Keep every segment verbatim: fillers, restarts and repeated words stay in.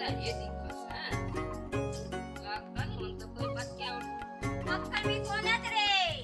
ये दिखा सा। लाग बन, मन तो कोई बात क्या हो। पक्का भी कोना तेरे।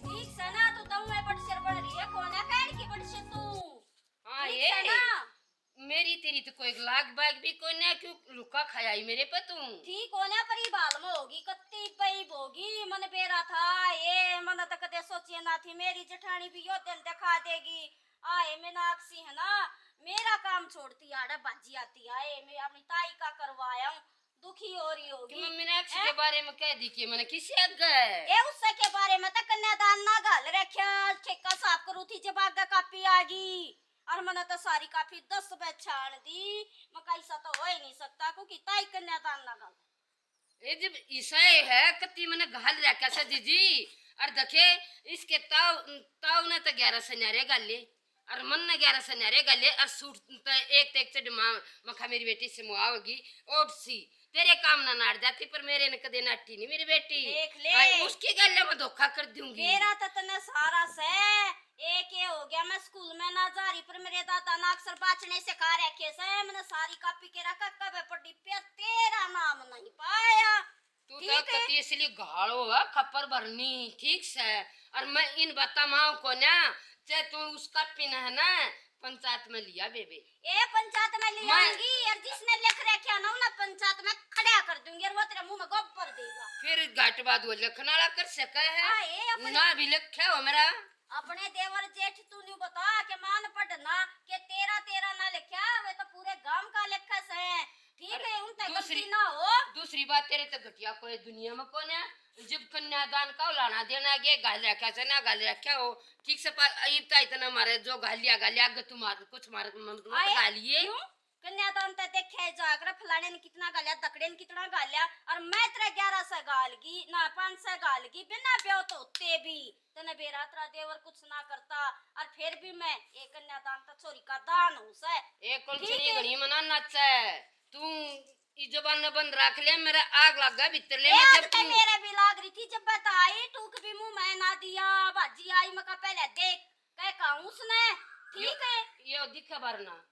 ठीक से ना, तू तऊ में बड़ सिर बन रही है, कोना कैड की बड़ सिर तू। हाँ, ठीक ये से ना। मेरी तेरी तो कोई लाग बाग भी कोना, क्यों लुका खाया ही मेरे पे तू। ठीक कोना पर ही बाल में होगी, कत्ती पई होगी, मन बेरा था, ये मन तो कदे सोचिए ना थी, मेरी जेठानी भी यो दिन दिखा देगी। आए मीनाक्षी है ना, मेरा काम छोड़ती आड़े भाजी आती आए, मैं अपनी ताई का करवाया हूँ, दुखी हो रही कि होगी। मैं मीनाक्षी हैं? के बारे में कह दी कि मैंने किसी आगे? ए उससे के बारे में तो कन्यादान ना घाल रख्या, ठेका साफ करू थी जब आगे कापी आ गई, और मैंने तो सारी कापी दस बे छान दी, मैं कहा, "ऐसा तो हो ही नहीं सकता, क्योंकि ताई कन्यादान ना घाल।" ये जब ईसा है, कत्ती मैंने घाल रखा से जीजी, और देखे, इसके ताव, ताव ने तो ग्यारह सन्यारे घाले, और मन ने ग्यारह सन्यारे घाले, और सूट तो एक ते एक चढ़ मा-, मखा मेरी बेटी से मुआ होगी, ओट सी, तेरे काम ना नाट जाती, पर मेरे ने कदे नाटी नहीं मेरी बेटी। देख ले। और उसकी गल में धोखा कर दूंगी। तेरा तो तने सारा से, एक ये हो गया, मैं स्कूल में ना जा रही, पर मेरे दादा ना अक्सर बाचने सिखा रखे से, मैंने सारी कापी के रखा, कब पढ़ी पे तेरा नाम नहीं पाया। तू ठीक तो है। कती इसलिए घालो है, खप्पर भरनी, ठीक से। और मैं इन बातां माँ को ना, चाहे तू उसका पिन है ना, पंचायत में लिया बेबे। ए, पंचायत में ले मैं आऊंगी, और जिसने लिख रखे ना, उन्हें पंचायत में खड़ा कर दूंगी, और वो तेरे मुंह में गोबर देगा। फिर घाट बाद वो लिखने वाला कर सके है। हाँ, ए, अपने ना भी लिखे हो मेरा। अपने देवर जेठ तू न्यू बता के मान पढ़ना के तेरा तेरा ना लिखा, वे तो पूरे गांव का लिखा से। ठीक अरे, है, उन तक दूसरी, गलती ना हो। दूसरी बात, तेरे तक घटिया कोई दुनिया में कौन है? जब कन्यादान का लाना देना के घाल रखा से ना घाल रखा हो, ठीक से पा-, इब तो इतना मारे जो घाल लिया, घाल लिया, अगर तू मार, कुछ मार, मत, मत आए? घालिए। क्यों? कन्यादान ते देखे जाकर फलाने ने कितना घालिया, दकड़े ने कितना घालिया, और मैं तेरा ग्यारह सौ घाल गई ना, पाँच सौ घाल गई, बिना ब्याह तो होते भी। तने बेरा तेरा देवर कुछ ना करता, और फिर भी मैं, ए कन्यादान तो छोरी का दान हो से। ए कुलछनी ठीक है। घणी मना नाचे। तू ई जबान बंद रख ले, मेरा आग लग गया भीतर ले, ए मैं आग जब ते तू मेरे भी लाग रही थी, जब बता आई, टूक भी मुंह में ना दिया, भाजी आई, मका पहले देख, कह कहूं उसने, ठीक यो, है। यो दिखे भरना।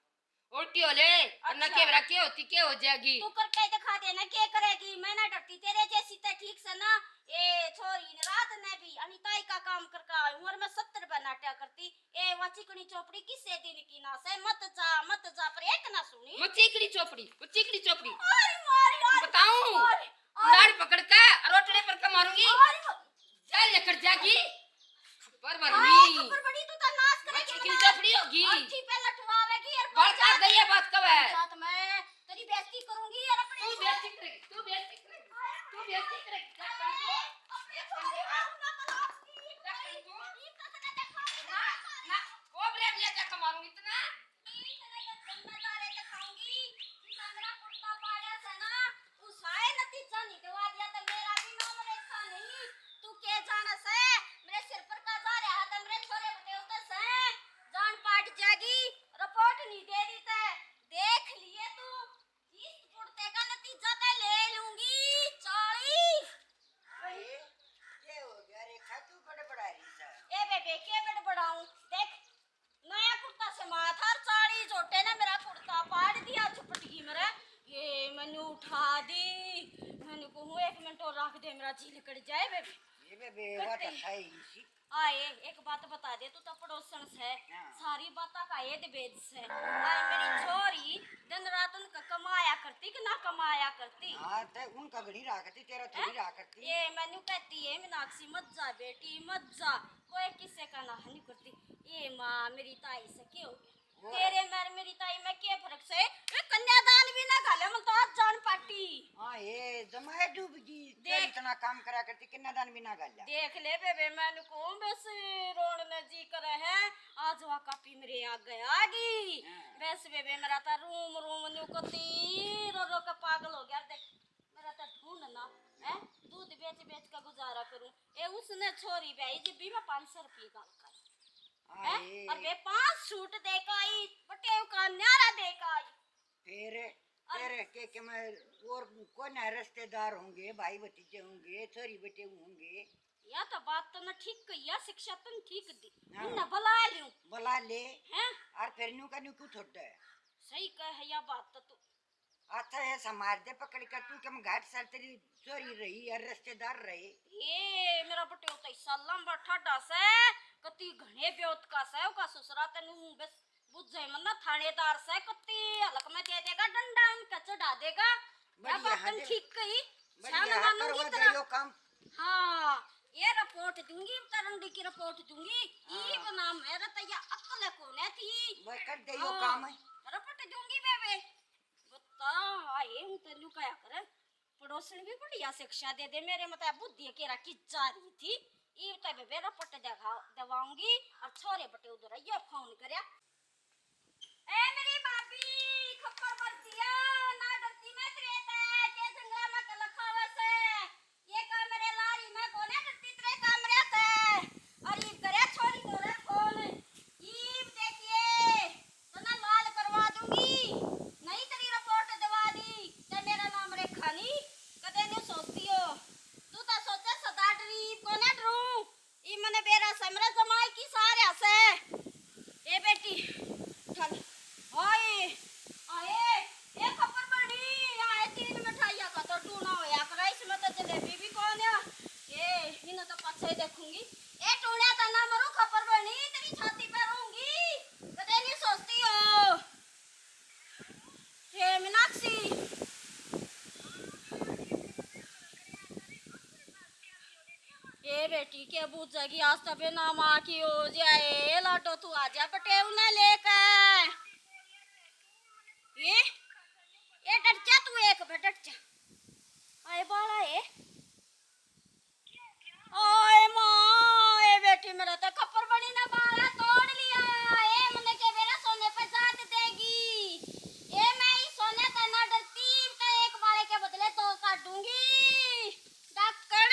उल्टी हो ले, और ना अच्छा। के बेरा के होती, के हो जाएगी। तू करके दिखा दे ना, के करेगी? मैं ना डरती तेरे जैसी ते, ठीक से ना। ए छोरी ने रात ने भी अनिताई का काम करके आई हूँ, और मैं सत्तर पे नाट्या करती। ए वा चिकनी चोपड़ी किसे दिन की ना से, मत जा, मत जा, पर एक ना सुनी। वो चिकनी चोपड़ी, वो चिकनी चोपड़ी। अरे मारी, अरे, बताऊं? अरे, अरे। लाड़ पकड़ के रोटड़े पर के मारूंगी। अरे, जा लेकर जागी। खबर हाँ, बनी। खबर बनी, तू तो नाश करेगी बच्ची की ना। चपड़ी होगी। अर्थी पे लटवावेगी और बड़का पंचायत गई है बात कब है? पंचायत में तेरी बेइज्जती करूंगी और अपने तू बेइज्जती करेगी, तू बेइज्जती करेगी, तू बेइज्जती करेगी। अपने छोरे को ना बुलाऊंगी। ना, ना, कोबरे में ले जाकर मारूंगी इतना। इतने तो जिम्मेदारी दिखाऊंगी, जितना मेरा कुर्ता पाड़ा से ना, उसाए नतीजा निकलवा दिया तो मेरा भी नाम रेखा नहीं। तू के जाने से, मेरे सिर पर का जा रहा है तो मेरे छोरे बटे होते से, जान पाट जाएगी, रिपोर्ट नहीं दे रही ते, देख लिए तू, इस कुर्ते का नतीजा ते ले लूंगी, चाली। अरे, के हो गया रेखा, तू बड़बड़ा रही सा? ए बेबे, के बड़बड़ाऊं? देख, नया कुर्ता से माथा और चाली झोटे ने मेरा कुर्ता पाड़ दिया, झपटगी मेरे। ये मैंने उठा दी। मैंने कहूँ, "एक मिनट और रख दे, मेरा जी लिकड़ जाए, बेबे।" ये बेबे, बात कट्टे। अच्छा है इसी। आए, एक बात बता दे, तू तो पड़ोसन से, हाँ। सारी बातें का ये दबेज से। आए, मेरी छोरी दिन रात उनका कमाया करती कि ना कमाया करती? हाँ, ते उनका घड़ी रहा करती, तेरा थोड़ी हैं? रहा करती। ये मैंने कहती है, "मीनाक्षी, मत जा बेटी, मत जा।" कोई किसे का ना नहीं करती। ए माँ, मेरी ताई से के हो गया? वो तेरे में और मेरी ताई में के फर्क से? ए, कन्यादान भी ना घाले, मन तो आज जान पाटी। हाँ, ये जमाए डूबगी, देख। फिर इतना काम करा करती, कन्यादान भी ना घाल्या। देख ले बेबे, मैंने कहूँ बस रोन ने जी करे है, आज वा कापी मेरे आगे आ गई। हाँ। बस बेबे, मेरा तो रूम रूम न्यू कती रो रो के पागल हो गया। देख, मेरा तो ढूंढ ना, हैं? दूध बेच बेच के गुजारा करूं। ए, उसने छोरी ब्याही जब भी मैं पाँच सौ रुपये का कर, हैं? आए। और वे पांच सूट देकर आई, बटे का न्यारा देकर आई। फिर, और फिर के, के मैं और कौन है, रिश्तेदार होंगे, भाई भतीजे होंगे, छोरी बेटे होंगे। या तो बात तो ना ठीक कही, या शिक्षा तुम ठीक दी। हाँ। इन्हें बुला लियो। बुला ले। हैं? और फिर न्यू का न्यू क्यों छोड़ दे? सही कह है या बात तो तू। अच्छा, ऐसा मार दे पकड़ के तू, कि हम घाट सर तेरी चोरी रही और रिश्तेदार रहे। ये मेरा बटेव तो इसा लंबा ठाडा से, कती घणे ब्योत का से, ओका ससुरा तन्नू बस बुझे मन ना थानेदार से, कती हलक में दे देगा डंडा, उनका चढ़ा देगा। बढ़िया बात है, ठीक कही। बढ़िया है, करवा दे यो काम। हाँ, ये रिपोर्ट दूंगी, तरंडी की रिपोर्ट दूंगी। हाँ। ये बना मेरा तो ये अक्ल कोने थी। वह कर दे यो काम है। रिपोर्ट दूंगी बेबे। बता, आए हूँ तेनू कया करे। पड़ोसन भी बढ़िया शिक्षा दे दे, मेरे मतलब बुद्धि केरा की जा रही थी। इब तब बेरा पट दवा-, दवाऊंगी और छोरे बटे उधर ये फोन करया। ए मेरी भाभी, खप्पर भर दिया, ना डरती मैं तेरे ते, के जंगला में के लखावे से, ये का मेरे लारी में कोने डरती तेरे कमरे ते, और इब करे छोरी मोरे फोन, इब देखिए, तन्ने लाल करवा दूंगी, नहीं तेरी रिपोर्ट दवा दी, ते मेरा नाम रेखा नहीं, कदे न्यू सोचती हो। तू तो सोचे सदा डरी, कोने डरूं? ई मने बेरा से मेरे जमाई की सारे हंसे। ए बेटी, चल। ओए, आए, ए खप्पर बनी, आए तीन मिठाइयां का तो टूना होया करे, इसमें तो जलेबी भी कोन्या। ए, इन्हें तो पाछे ही देखूंगी। ए टूणा, तना मरू खप्पर बनी, तेरी छाती पे रहूंगी, कदे नहीं सोचती हो। हे मीनाक्षी, ए बेटी के बूझेगी, आज तबे ना माँ की हो जाए। ए लाडो, तू आजा बटेऊ ने लेके। ए, ए डट जा तू, एक बे डट जा। आए बाला ए। ओए माँ, ए बेटी, मेरा तो खप्पर बनी ने बाला तोड़ लिया। ए मने के मेरा सोने पे जात देगी। ए मैं इस सोने ते ना डरती, तो एक बाले के बदले दो काटूंगी। डाकण।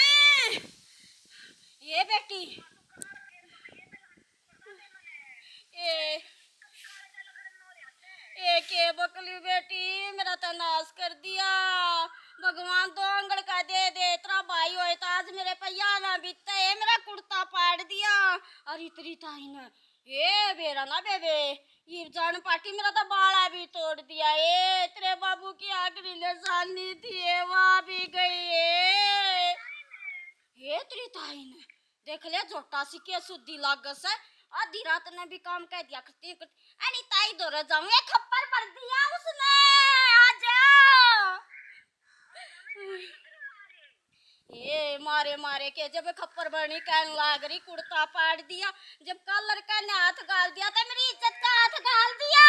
ए बेटी। ए, ए के बकली बेटी, मेरा तो नाश कर दिया। भगवान दो आंगल का दे दे, इतना भाई होए तो आज मेरे पे या ना बीते। ए, मेरा कुर्ता पाड़ दिया। अरे तेरी ताई ने, ए बेरा ना बेबे, ये जान पाटी, मेरा तो बाला भी तोड़ दिया। ए तेरे बाबू की आखिरी निशानी थी, ए वहाँ भी गई। ए, ए तेरी ताई ने, देख ले, झोटा सी के सुद्धी लाग से। आधी रात ने भी काम कह दिया करती, करती। अनी ताई धोरे जाऊं, एक खप्पर भर दिया उसने। आजा। ए मारे मारे के जब खप्पर बनी कहन लाग रही, कुर्ता पाड़ दिया, जब कलर कहने हाथ गाल दिया, तो मेरी इज्जत का हाथ गाल दिया।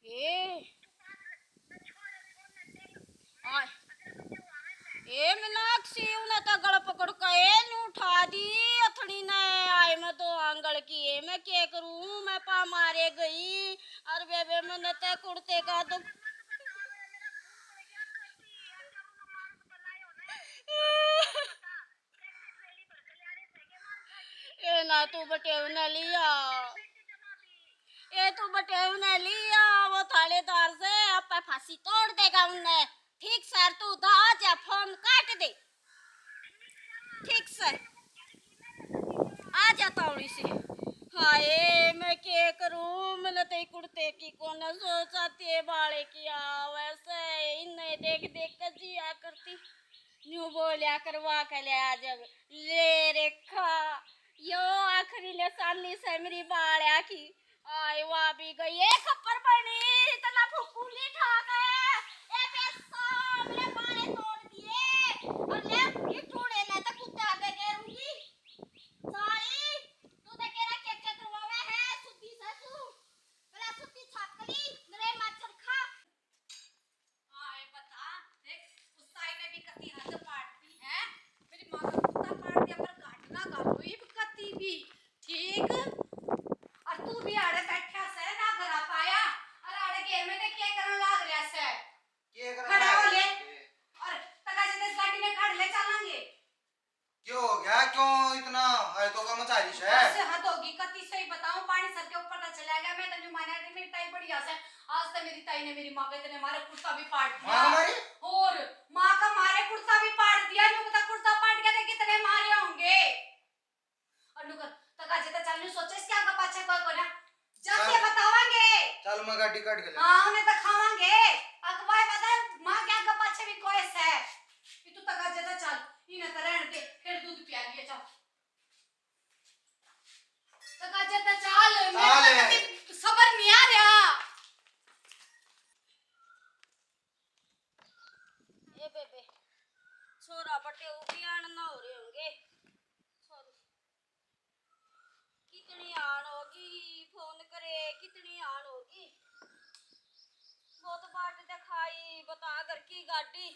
ए, आ, ए मीनाक्षी, उन्हें तो गल पकड़ के ए न्यू उठा दी अथड़ी ने। आए मैं तो आंगल की, ए मैं के करूं, मैं पा मारे गई। अरे बेबे, मैंने ते कुर्ते का तो ए ना तू बटेऊ ने लिया, ए तू बटेऊ ने लिया, वो थानेदार से आपे फांसी तोड़ देगा उनने। ठीक सर, तू दा आ जा, फोन काट दे। ठीक सर, आ जा तौली से। हाय, मैं के करूं, मैंने तो कुर्ते की कोने सोचा थे बाले की आवे से, इन्हें देख देख के जिया करती। न्यू बोल्या करवा के ले आ जब, ले रेखा, यो आखिरी निशानी से मेरी बाल्या की। आए, वा भी गई। ए खप्पर बनी, इतना फुकूली ठाक है। ए बेसा, मेरे बाले तोड़ दिए। और ले, ये टूड़े ने तो कुत्ते आगे गेरूंगी। साली, तू तो केरा के चतुआ में है, सुद्धी सासू। पहले सुद्धी छाकली, मेरे माचर खा। हाँ, ये बता, देख, उस ताई ने भी कती हद पाट दी है। मेरी माँ का कुत्ता पाट दिया, पर घाट ना घाटू, ये भी कती भी, ठीक? और तू भी आड़े बैठा से, ना घरा पाया, और आड़े घेर में देख के करन लाग रहा से। के करन खड़ा हो लाग ले। रहा से? और तका जी, इस गाड़ी में खड़ ले, चलांगे। क्यों हो गया? क्यों इतना है तो का मचा रही है? बस हद होगी, कती सही बताऊं, पानी सर के ऊपर तक चला गया। मैं तो न्यू माना नहीं, मेरी ताई बढ़िया से। आज तो मेरी ताई ने मेरी माँ का इतने मारे, कुर्ता भी पाट दिया। माँ का मारे? और माँ का मारे, कुर्ता भी पाट दिया। न्यू पता कुर्ता पाट गया तो कितने मारे होंगे। मैं गाड़ी काट के ले। हाँ, उन्हें तो खावांगे। अगवाए पता है, माँ के आगे पाछे भी कोई से। कि तू तक आज तो चल, इन्हें तो रहन दे, फिर दूध पिया लिया, चल। तक आज तो चल, मेरे चाल को है। कभी सबर नहीं आ रहा। ए बेबे, छोरा बटे उबियान ना हो रहे होंगे। छोरी, कितनी आन होगी, फोन करे, कितनी आन होगी। बहुत बाट दिखाई, बता घर की गाड़ी।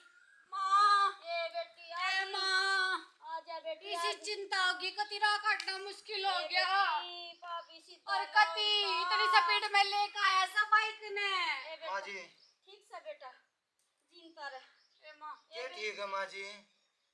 माँ, ए बेटी, आ ए गई। माँ, आ जा बेटी, आ इसी जा। चिंता होगी, कति राह काटना मुश्किल हो ए गया। बेटी, भाभी सीधा और ना कति होता। इतनी स्पीड में लेके आया सा बाइक ने। ए बेटा, माँ जी। ठीक सा बेटा। जिनता रह। ए माँ। ये ठीक है माँ जी,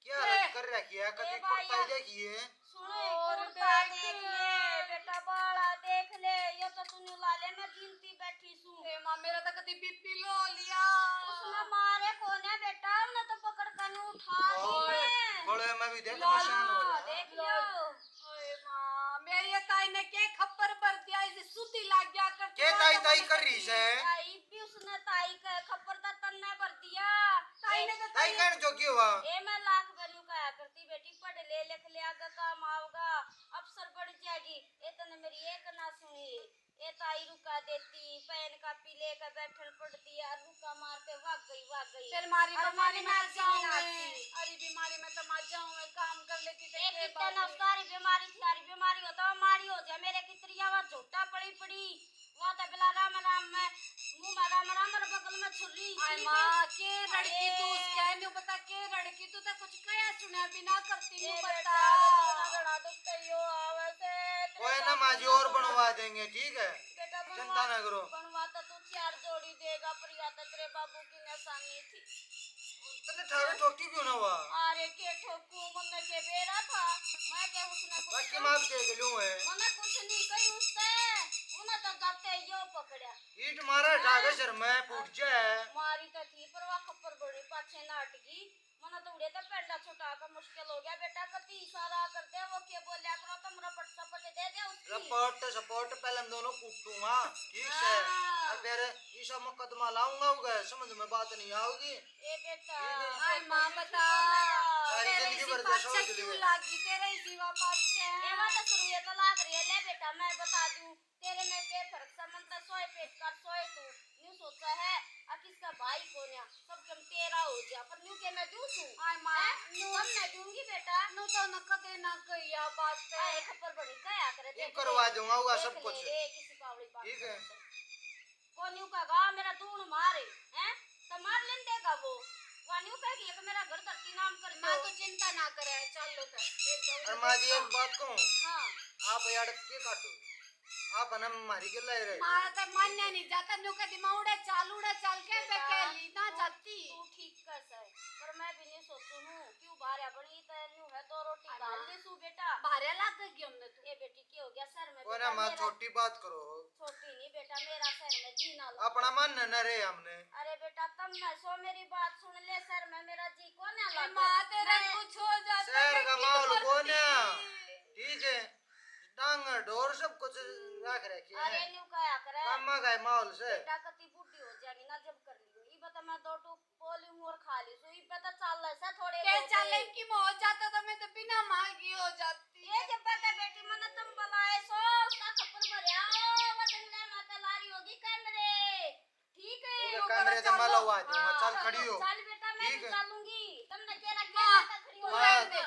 क्या ए, हालत कर रखी है, कति ए भाई, कुर्ता ही देखिए। सुनो, और कुर्ता देख देख ले, बेटा, बाला देख ले, ये तो तू ला ले, मैं जिनती बैठी सूं। ए माँ, मेरा तो कति बीपी लो लिया। उसने मारे कोने बेटा, उन्हें तो पकड़ कर नू उठा दी ओए, मैं। गले में भी देख ला, निशान हो रहा। देख लो। ओए माँ, मेरी ये ताई ने के खप्पर भर दिया, इसे सूती लाग गया करती के ताई, ताई कर रही से? ताई भी उसने ताई का खप्पर तो तन्ने भर दिया। ताई ने तो ताई ताई कहने जोगी हुआ। ए, मैं लाख बार यूं कहा करती, बेटी, पढ़ ले, लिख ले, आगे काम आओगा, अफसर बन जाएगी। ए, तन्ने मेरी एक ना सुनी। ए, ताई रुका देती, पेन कापी लेकर बैठन पड़ती, और रुका मारते, भाग गई, भाग गई। फिर मारी और बीमारी मैंने में तो नाची, जाऊं मैं, नाची। अरे, बीमारी में तो मर जाऊं मैं, काम कर लेती तो ए, के कितना बात ना हुई। उसका, अरे, बीमारी थी, अरे, बीमारी होता, मारी हो जा, मेरे कितनी आवाज झोटा पड़ी पड़ी। वहाँ तो बिला राम राम में, मुंह में राम राम और बगल में छुरी। आय ठीक है। माँ, के लड़की तू अरे। उसके न्यू बता, के लड़की तू तो कुछ कया सुना बिना करती न्यू ए बता। बेटा, घड़ा घड़ा दुख तो यो आवे से, तेरे कोई ना माँ जी, और बनवा देंगे, ठीक है? बेटा, चिंता ना करो। बनवा तो तू चार जोड़ी देगा, पर या तो तेरे बाबू की निशानी थी। तन्ने ठावे ठोकी क्यों ना हुआ? अरे के ठोकू, मन्ने के बेरा था, मैं के उसने कुछ बाकी माफ देख लूं है। मन्ने कुछ नहीं कही उससे, उन्हें तो जाते यो पकड़ा। ईट मारा ठावे सिर में फूट जाए। मारी तो थी, पर वा खप्पर बड़ी पाछे नाट गई। मन्ने तो उड़े तो पेंडा छुटा का मुश्किल हो गया बेटा, कति इशारा कर दे, वो के बोलिया करो, तुम रपट सपट दे दे उसकी। रपट सपट पहले हम दोनों कूटूंगा, ठीक है? हाँ। और फिर ईसा मुकदमा लाऊंगा उगे, समझ में बात नहीं आओगी। ए बेटा, ठीक है। हाय माँ, बता। सारी तेरे जिंदगी इसी भर जैसा पाछे हो क्यों चलेगा। लागी, तेरे इसी वा पाछे। ए, वा तो शुरू ये तो लाग रही है। ले बेटा, मैं बता दूं, तेरे में के फर्क सा, मन तो सोए पेट कर सोए तू। न्यू सोचा है, आ किसका भाई कोन्या, सब कम तेरा हो जा, पर न्यू के मैं दूं सू। आय माँ, हैं? न्यू तब मैं दूंगी बेटा। न्यू तो न कदे ना कही आ बात पे। आए खप्पर बड़ी कया करे, ये देख करवा ले। दूंगा, हुआ देख सब ले, कुछ। ए, किसी बावली बात ठीक है। कर। कोन्यू का गा मेरा दूण मारे, हैं? तो मार लेन देगा वो। वा न्यू कहेगी कि मेरा घर धरती नाम कर दो। माँ, तू चिंता ना करे, चल लो तो। एक दो अरे माँ जी, एक बात कहूँ? हाँ। आप यार के काटो, आप है ना मारी के लाई रहे। मारा तो मान्या नहीं जाता, न्यू कह दी, "माँ उड़े चाल, उड़े चाल," के बेटा, बेकेली ना तू, जाती। तू ठीक कर सै, पर मैं भी नहीं सोचू हूँ, क्यों बारह बनी तो न्यू है, दो रोटी अरे घाल माँ। ले सू बेटा। बारह लाग गई हमने तो। ए बेटी, के हो गया सर में? ओए ना बेटा, माँ, मेरा छोटी बात करो। छोटी नहीं बेटा, मेरा सर में जी ना लगे। अपना मन न रहे हमने। अरे बेटा, तम ना सो, मेरी बात सुन ले, सर में मेरा जी को ना ए लगे। माँ, तेरा मैं कुछ हो जाता शहर मैं का की माहौल करती? को ना, ठीक है, डांगर ढोर सब कुछ रख रखे अरे हैं। न्यू कहा करे। गामा का है माहौल से। बेटा, कति बूढ़ी हो जाएगी ना जब कर लियो। ये बता, मैं दो टूक बोली हूँ और खा ली सू, इब्बे तो चाल ऐसा थोड़े के बहुत चाले है। कि मैं हो जाता तो मैं तो बिना मांगी हो जाती। ये जब बता बेटी, मने तुम बुलाए सो, उसका खप्पर भरया, वो जंगले माता लारी होगी कमरे। ठीक है। पूरे यूं कमरे करो, तो मैं चालो। लवा दूंगा, हाँ, चल चलो, खड़ी हो। चल बेटा, मैं ठीक भी है। चलूंगी। तुमने के रखे हाँ, ना तो खड़ी हो हाँ। जाएंगे।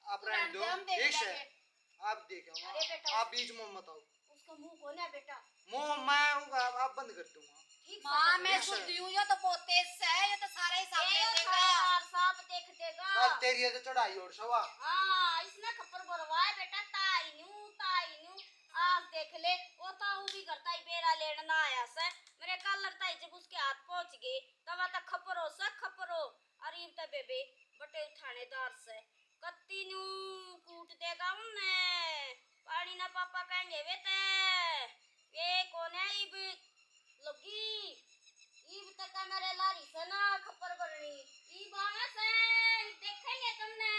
आप रहने दो, हम देख ठीक से। लेंगे। आप देख आओ, अरे बेटा, आप बीच में मत आओ। उसका मुंह कौन है बेटा? मुंह मैं हूँ, आप बंद कर दूंगा। ठीक से माँ, कर। मैं ठीक से। सुनती हूँ, ये तो बहुत तेज से है, ये तो सारा हिसाब ए, ले देगा। थानेदार साहब देख देगा। कल तेरी ये तो चढ़ाई और सवा। हाँ, इसने खप्पर भरवाए बेटा, ताई न्यू, ताई न्यू। आज देख ले, वो ताऊ भी करता ही बेरा लेने ना आया से। मेरे कल ताई जब उसके हाथ पहुंच गए, तब तक खप्परो से खप्परो। अरे इब तो बेबे, बटे थानेदार से। कत्ती न्यू कूट देगा उनने। पानी ना पापा कहेंगे वे ते। वे कोने इब लगी। इब तक मेरे लारी से ना खप्पर भरनी। इब आवे से, इब देखेंगे तुमने।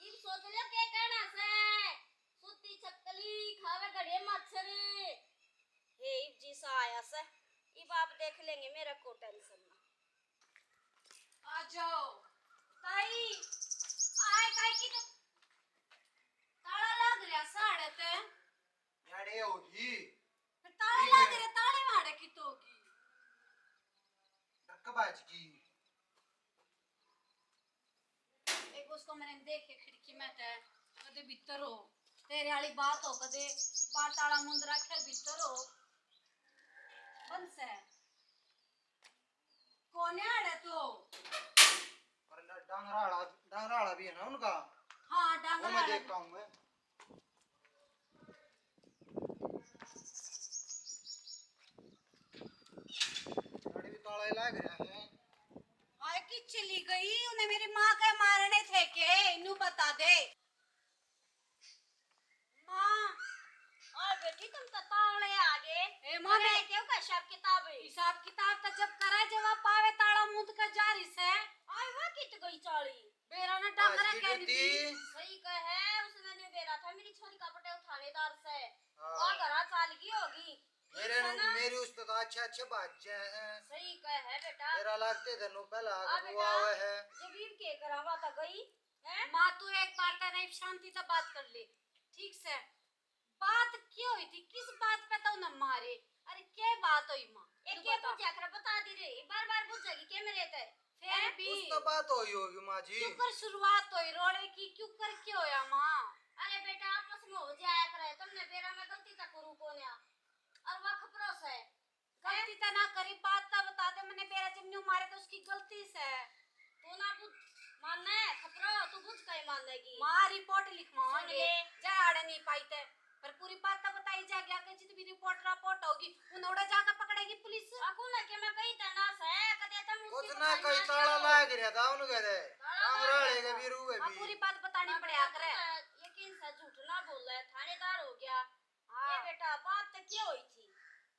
इब सोच लो के कहना से। सूती छपकली खावे घड़े मच्छर। हे इब जी सा आया से। देख लेंगे, मेरा को टेंशन ना। आ जाओ। ताई, आए ताई की तो ताला लाग रहा साड़े ते। याड़े होगी। फिर ताला ठीक लाग है। रहा, ताले मारे की तो होगी। धक्का बाज की। एक उस कमरे में देख के खिड़की में ते, कदे भीतर हो, तेरे वाली बात हो, कदे बाहर ताला मुंद रखे भीतर हो। बंद से। कौन है अड़े तू? पर डांगरा वाला, डांगरा वाला भी है ना उनका। हाँ, वो डांगरा मैं वाला देखता भी। हूँ मैं। गाड़ी भी ताला ही लाग रहा है। हाय, की चली गई? उन्हें मेरी माँ के मारने थे के? इन्नू बता दे। माँ। और बेटी, तुम तो तावले आ गए। ए माँ, अरे, मैं क्यों का हिसाब किताब है? हिसाब किताब तो जब करे, जब आप पावे ताला मुंद के जा रही से। आए, वह कित गई चाली? बेरा ने डंगर आज की कहनी गलती। थी। सही कहे, उसने नहीं बेरा था, मेरी छोरी का पटेल थानेदार से। हाँ। वह घरा चाल गई होगी। मेरे ठीक है नु-, ना? मेरी उस तो अच्छे अच्छे बात जे हैं। सही कहे है बेटा। मेरा लागते थे नु पहला आ अगर वो बेटा, आवे है। जब इनके करावा तो गई, हैं? माँ, तू एक बार तेरे शांति से बात कर ले, ठीक से? बात क्या हुई थी? किस बात पे तो ना मारे? अरे, क्या बात हुई माँ? ए, तू के बता। बुझा कर बता दी रे, बार बार बुझेगी के मेरे ते? फिर हैं? भी कुछ तो बात हुई होगी माँ जी। क्यों कर शुरुआत हुई रोले की? क्यों कर क्या होया माँ? अरे बेटा, आपस में हो जाया करे, तुमने बेरा में गलती तक करू कोन्या। और वह खपरो से। गलती तो ना करी, बात तो बता दे, मैंने बेरा जब न्यू मारे तो उसकी गलती से। तू ना बुझ, मानना है, खपरो, तू बुझ के ही मानेगी। माँ, रिपोर्ट लिखवाओगे, सुन ले। जा आड़े नहीं पाई ते, पर पूरी बात तो बताई जा गया कि जित भी रिपोर्ट, रिपोर्ट होगी, उन्होंने जाकर पकड़ेगी पुलिस। अकुन के मैं कही तना से, कदे तुम कुछ उसकी ना पकड़ कही, ना ताला करो। लाग रहा था उनके दे। ताला लाग रहा था। के बीरू के हाँ, भी। पूरी बात बतानी पड़या करे। यकीन से झूठ ना बोले, थानेदार हो गया। हाँ। ए बेटा, बात तो क्या हुई थी?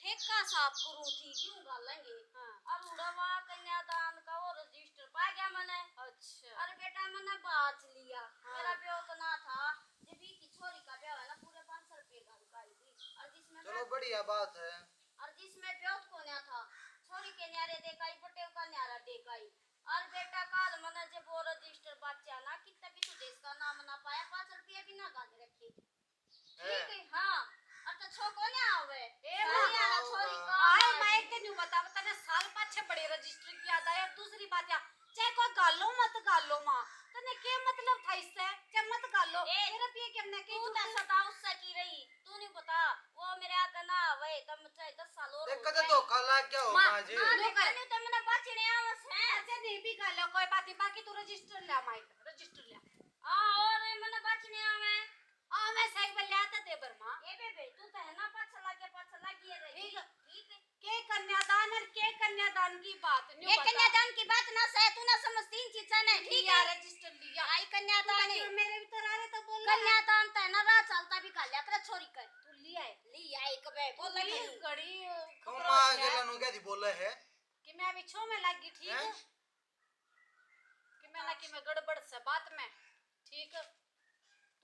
ठेका साफ करूँ थी, यूं घालेंगे। हाँ। और उड़ावा कन्यादान का वो रजिस्टर पा गया मैंने। अच्छा। और बेटा, मैंने बाच लिया। हाँ। मेरा ब्योत ना था, जब की छोरी का ब्याह है ना, पूरे पाँच सौ रुपये घाल का आई थी। और जिसमें चलो, मैं बढ़िया बात है। और जिसमें ब्योत कोन्या था, छोरी के न्यारे देखाई, पटेल का न्यारा देखाई। और बेटा, काल मैंने जब वो रजिस्टर बाचा ना, कितना भी तू देश का नाम ना पाया, पाँच रुपये भी ना घाल रखे। ठीक है, हाँ। अब तो छो कोन्या आवे। ए, सारी माँ। आला छोरी का आए, माँ, एक तो न्यू बता, तने साल पाछे बड़े रजिस्टर की याद आया। दूसरी बात या, चाहे कोई गालो मत गालो माँ, तने के मतलब था इससे? चाहे मत गालो, ए, मेरा पिए के हमने के तू तो सदा उससे की रही, तू नहीं बता, वो मेरे आगे ना आवे, तब चाहे दस साल और देख, हो कदे जाए। धोखा लग गया हो, माँ, माँ जी। हाँ, लो कर। तू तो मैंने बचने आवे से। अच्छा, नहीं भी गालो, कोई बात नहीं, बाकी तू रजिस्टर ले, माइक, रजिस्टर ले। हाँ, और मैंने बचने आवे। हाँ, मैं सही बोल लिया था दे बर्मा। ए बेबे, तू तो है ना पाछा लागे, पाछा लागी है रे। ठीक। ठीक। के कन्यादान और के कन्यादान की बात, न्यू ये बता। कन्यादान की बात ना सह, तू ना समझती इन चीजा ने, ठीक लिया, है? रजिस्टर लिया। आई कन्यादान तू है। मेरे भी तो रारे तो बोल रहा है। कन्यादान तो है ना, राह चलता भी खा लिया करे छोरी कर। तू लिया है। लिया एक बे, बोल तू रही। घड़ी, अ, तो खबर माँ लिया। गेला नु क्या दी बोले है? कि मैं अभी छो में लग गई, ठीक हैं? है? कि मैं ना कि मैं गड़बड़ से बात में, ठीक?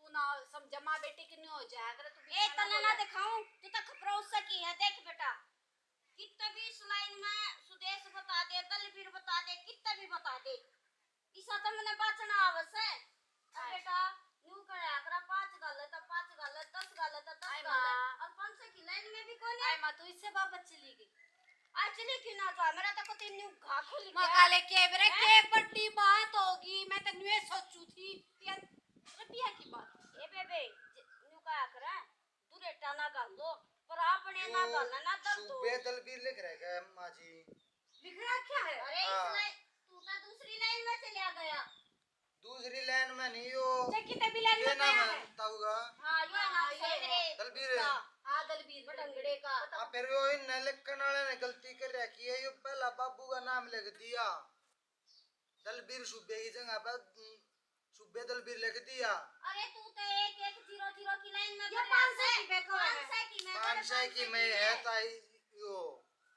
तू ना समझ, माँ बेटी की नहीं हो जाया करे, तू ए, बिचारा तने ना बोले। दिखाऊं, तू तो खपरा उससे की है, देख बेटा, कितना भी इस लाइन में सुदेश बता दे, दलबीर बता दे, कितना भी बता दे, इसा तो मैंने बाचना आवस है। अब अच्छा। बेटा, न्यू करा करा, पाँच गाले तो पाँच गाले, दस गाले तो दस आई गाले, माँ। और पाँच सौ की लाइन में भी कोनी। आई माँ, तू इससे बाबत चली गई। एक्चुअली क्यों ना था, मेरा तो कति न्यू घा खुल गया। मकाले के बरे हैं? के बड़ी बात होगी, मैं तो न्यू सोचू थी, यार, रबिया की बात। ए बेबे, ज-, न्यू कहा करा, तू रेटा ना घाल दो, पर आपने ना यो घालना, ना दर्द हो। सूबे दलबीर लिख रहा है माँ जी। लिख रहा क्या है? अरे, हाँ। इसने, तू तो दूसरी लाइन में चला गया। दूसरी लाइन में नहीं यो। जे किते भी लाइन ये में नाम गया है। ताऊ का। हाँ, यो हाँ, नाम ये सही है। है। दलबीर। हाँ, दलबीर बटंगड़े का। हाँ, फिर वो इन लिखण वाले ने गलती कर रखी है, यो पहला बाबू का नाम लिख दिया। दलबीर सूबे की जगह पर, हम्म, सूबे दलबीर लिख दिया। अरे, तू तो एक एक जीरो जीरो की लाइन में ये भर पाँच सौ रहा की है। मैं कहाँ है? पाँच सौ की मैं, पाँच सौ की मैं है ताई यो,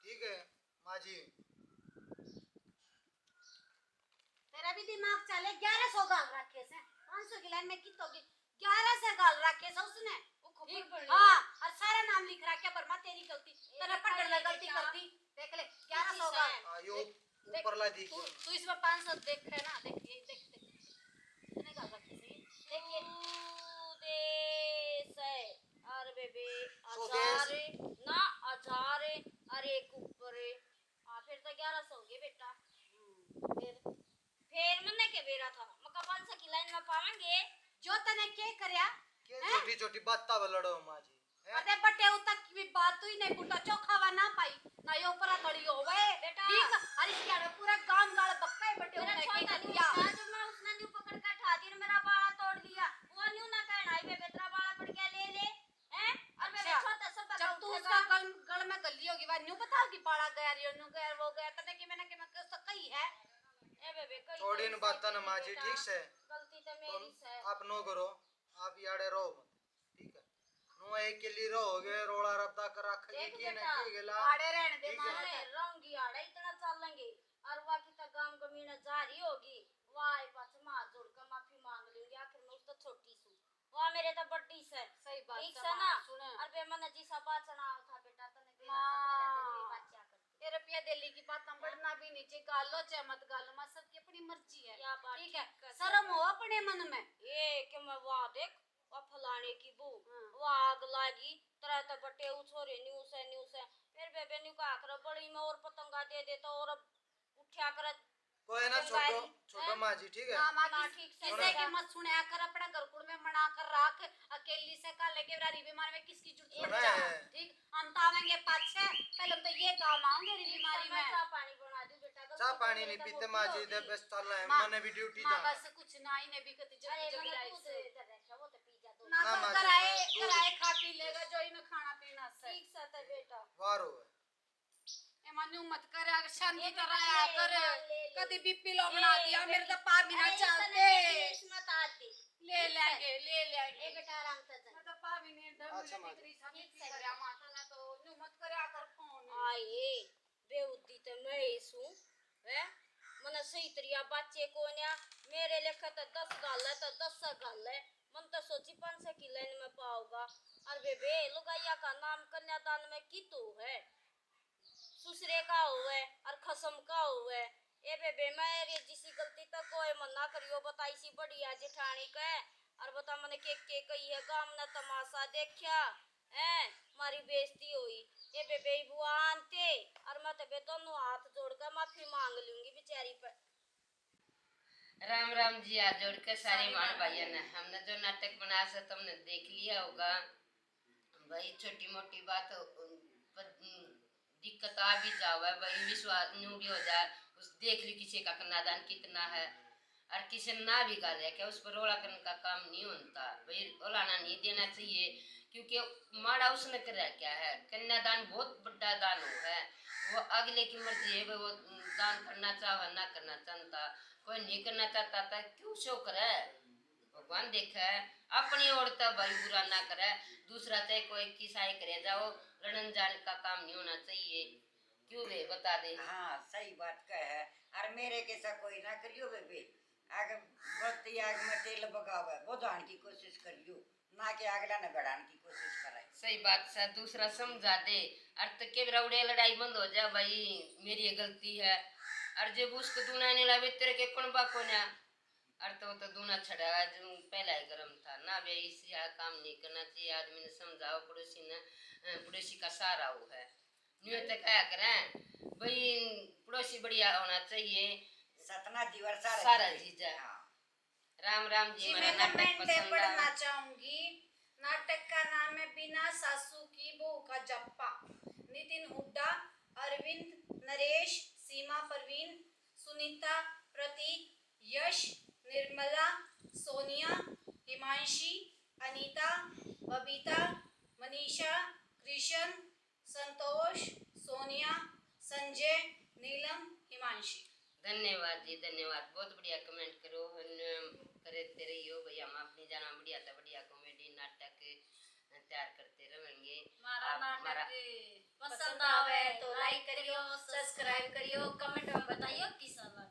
ठीक है माँ जी। तेरा भी दिमाग चले, ग्यारह सौ गाल रखे से, पाँच सौ की लाइन में कित होगी, ग्यारह सौ गाल रखे से उसने। वो खबर ठीक? पड़ रही हाँ, है। और सारा नाम लिख रहा क्या, बर्मा तेरी गलती, ए, तेरा बेटा, पढ़ने में ये गलती बेटा। कर दी, देख ग्यारह सौ का। हाँ, यो देख, ऊपर ला दी। तू तू इसमें पाँच सौ देख है ना, देख ये देख देख, मैंने गल रखी सही। देख ये, तू देश है। और बेबे, सौ हजार देश। ना, हजार और एक ऊपर। हाँ, फिर तो ग्यारह सौ हो गए बेटा। फिर फिर मन्ने के बेरा था, मका पाँच सौ की लाइन में पावेंगे। जो तने के करया? के छोटी छोटी बातां पे लड़ो माँ जी? हैं? अरे बटे तक की भी बात हुई नहीं, पुटा चोखावा ना पाई ना, यो ऊपर तड़ी हो वे। बेटा। ठीक, अरे इसके आगे पूरा गांव गाल बक्का है बटे मेरा उन्हें के छोटा कर न्यू दिया। था, जो मैं उसने न्यू पकड़ कर ठा दी और मेरा बाला तोड़ लिया। वो न्यू ना कहना है, बेबे तेरा बाला पड़ गया, ले ले। हैं? और मेरा अच्छा, छोटा सब जब तू उसका गल गल में गली होगी, वह न्यू बताओगी बाला गया, रियो न्यू गया, वो गया, तने कि मैंने कि मैं उससे कही है। ए बेबे, कई छोड़ी इन बातां ना माँ जी, ठीक से? गलती तो मेरी से। आप नो करो, आप याड़े रहो मत, ठीक है? नो एक के लिए रहोगे, रोला रद्दा कर रखेगी देख की ना बेटा, की गेला। आड़े रहने दे ठीक है। माने रहूंगी आड़े, इतना चलेंगे। और वा की तो गांव गमीण जा रही होगी, वाह पाछे हाथ जोड़ के माफी मांग लूंगी, आखिर मैं उससे छोटी सू, वाह मेरे तो बड्डी से। सही बात ठीक से से माँ, ना। सुने। और बे मन्ने जिसा बाचना था बेटा, तने बेरा माँ। से पहले तो नहीं बाच्या करते। ये रुपया देली की बात हम बढ़ना भी नहीं चाहिए, गालो चाहे मत गालो, माँ सबकी अपनी मर्जी है। या बात ठीक है, ठीक है, शर्म हो अपने मन में। ये कि मैं वाह देख, वाह फलाने की बहू, हाँ। वाह आग लागी, तरह तो बटे उ छोरे न्यू से न्यू से। फिर बेबे न्यू कहा कर, बड़ी में और पतंगा दे दे तो और अब उठ्या कर। कोई ना, छोड़ो, छोड़ो माँ जी, ठीक है? ना माँ ना, की ठीक से किसे बेटा। की मत सुनया कर, अपने घर कुड़ में मना कर रख। अकेली से का लेके रारी बीमार में किसकी जरूरत सुना है? है। ठीक, हम तो आवेंगे पाछे, पहले हम तो ये काम आओगे री बीमारी में। चाह पानी बना दूं बेटा, गलती चाह तो पानी मेरे नहीं तो पीते होती माँ जी, होगी। दे बस चल रहे हैं, माँ, मैंने भी ड्यूटी माँ जा। बस कुछ ना, इन्हें भी कति जब अरे जब मैंने लाई दूध से। इधर रखा, वो तो पी जा दूध। ना ना, तो माँ, कराए, दूध। कराए खा पी लेगा जो इन्हें खाना पीना से। ठीक से तो बेटा। वार हो। ए माँ न्यू मत कर, अगर शांति ये तरह बेटा आया ले, कर। ले, ले, ले। कभी बीपी लो ए, बना दिया, मेरे तो पा भी ना अरे, इसने चलते। बीच में तार दे। ले लेंगे, ले ए लेंगे। बेटा आराम से जा। मैं तो पा भी नहीं डर, अच्छा, मुझे माँ। बिक्री सा भी कर माता ना तो न्यू मत कर, अगर फोन। आए, बेहुदी ते मैं ही सूं, हैं? मने सही तरिया बाचे कोन्या, मेरे लेखे ते दस गाल है ते दस गाल है। मन तो सोची पाँच सौ की लाइन में पाओगा। और बेबे, लुगाइया का नाम कन्यादान में कितो है, ससुरे का होवे और खसम का होवे। ए बेबे, मेरी जिसी गलती तो कोई मना करियो, बताई सी बढ़िया जेठानी के, और बता मने के के कही है, गाम ने तमाशा देखा, हैं, मारी बेइज्जती हुई। ए बेबे, बुआ आनते, और मैं तबे दोनों हाथ जोड़ के माफी मांग लूंगी बेचारी पे। राम राम जी, हाथ जोड़ के सारे भाण भाइयों ने। हमने जो नाटक बनाया से तुमने देख लिया होगा भाई, छोटी मोटी बात, अ, प-, अम, दिक्कत आ भी जावे भाई, विश्वास न्यू भी हो जाए, उस देख ली किसी का कन्यादान कितना है, और किसी ने ना भी गा लिया, क्या उस पर रोला करने का काम नहीं होता भाई, रोलाना नहीं देना चाहिए, क्योंकि माड़ा उसने कर क्या है, कन्यादान बहुत बड़ा दान हो है, वो अगले की मर्जी है भाई, वो दान करना चाहे ना करना चाहता, कोई नहीं करना चाहता था क्यों शो करे, भगवान देखे, अपनी ओर तो भाई बुरा ना करे, दूसरा चाहे कोई किसा ही करे जाओ, लड़न जान का काम नहीं होना चाहिए। क्यों रे, बता दे। हाँ, सही बात कह है। और मेरे कैसा कोई ना करियो बेबे, आग बत्ती आग में तेल बगावे, बुझाण की कोशिश करियो, ना कि अगला ने बढ़ाने की कोशिश करे। सही बात से, दूसरा समझा दे। और तो के रौड़े लड़ाई बंद हो जा भाई, मेरी ये गलती है। और जब उसको दूना नहीं लावे तेरे के कौन बाको ना, और तो, तो दूना छड़ा जो पहला ही गरम था ना बे, इस यह काम नहीं करना चाहिए। आदमी ने समझाओ, पड़ोसी ने, अ, पड़ोसी का सहारा हो है। न्यू तो कहा करें भाई, पड़ोसी बढ़िया होना चाहिए। सतना जीवर सारा सारा जीवर। जीजा। हाँ। राम राम जी, जी, मेरा मैं नाटक कमेंट पसंद पढ़ना आया। चाहूंगी। नाटक का नाम है बिना सासू की बहू का जापा। नितिन हुड्डा, अरविंद, नरेश, सीमा परवीन, सुनीता, प्रतीक, यश, निर्मला, सोनिया, हिमांशी, अनीता, बबीता, मनीषा, कृष्ण, संतोष, सोनिया, संजय, नीलम, हिमांशी। धन्यवाद जी, धन्यवाद। बहुत बढ़िया कमेंट करो, हन करते रहियो भैया। हम अपनी जाना बढ़िया था, बढ़िया कॉमेडी नाटक तैयार करते रहेंगे। हमारा आप नाटक हमारा पसंद आवे तो लाइक करियो, सब्सक्राइब करियो, कमेंट में बताइयो किसा लगा।